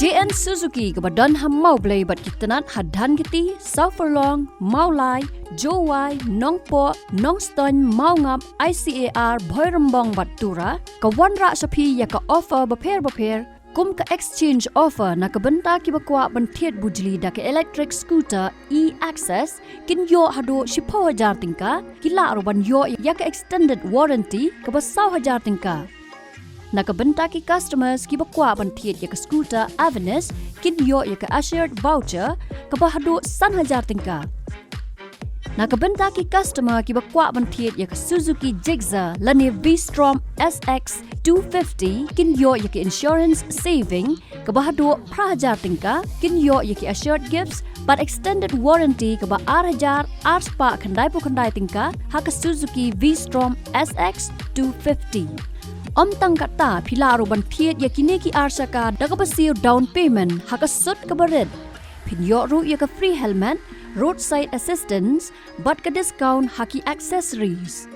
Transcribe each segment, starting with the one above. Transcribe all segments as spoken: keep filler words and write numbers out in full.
J N Suzuki kaba don ha Mawblei bad ki tnat ha Dhankheti, Sawfurlong, Mawlai, Jowai, Nongpoh, Nongstoiñ, Mawngap, I C A R, Bhoirymbong bad Tura, ka wanrah sha phi ïa ka offer bapher bapher, kum ka exchange offer na ka bynta kiba kwah ban thied bujli da ka electric scooter e-Access, kin ïoh haduh shiphew hajar tyngka, ki lah ruh ban ïoh ïa ka extended warranty kaba saw hajar tyngka. Na ka bynta ki customers kiba kwah ban thied ïa ka scooter Avenis, kin ïoh ïa ka assured voucher kaba haduh san hajar tyngka. Na ka bynta ki customer kiba kwah ban thied ïa ka Suzuki Gixxer lane V-Strom S X two fifty, kin ïoh ïa ka insurance saving kaba haduh phra hajar tyngka, kin ïoh ïa ki assured gifts bad extended warranty kaba ar hajar ar spah khyndai phew khyndai tyngka ha ka Suzuki V-Strom S X two fifty. Ym tang katta, phi lah ruh ban thied ïa kine ki ar shaka da kaba siew down payment ha ka sut kaba rit. Phin ïoh ruh ïa ka free helmet, roadside assistance bad ka discount ha ki accessories.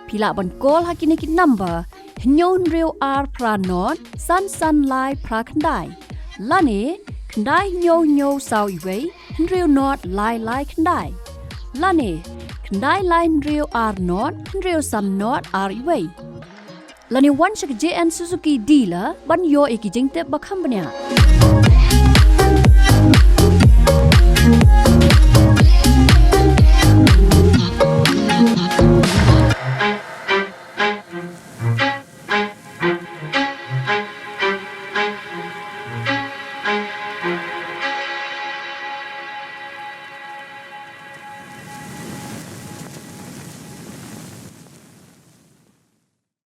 Phi lah ban call ha kine ki number: hynñiew hynriew ar phra nod san san lai phra khyndai, lane khyndai hynñiew hynñiew saw wei hynriew nod lai lai khyndai, lane khyndai lai hynriew ar nod hynriew san nod ar wei. Lane wan sha ka J N Suzuki dealer ban ïoh ïa ki jingtip ba kham bniah.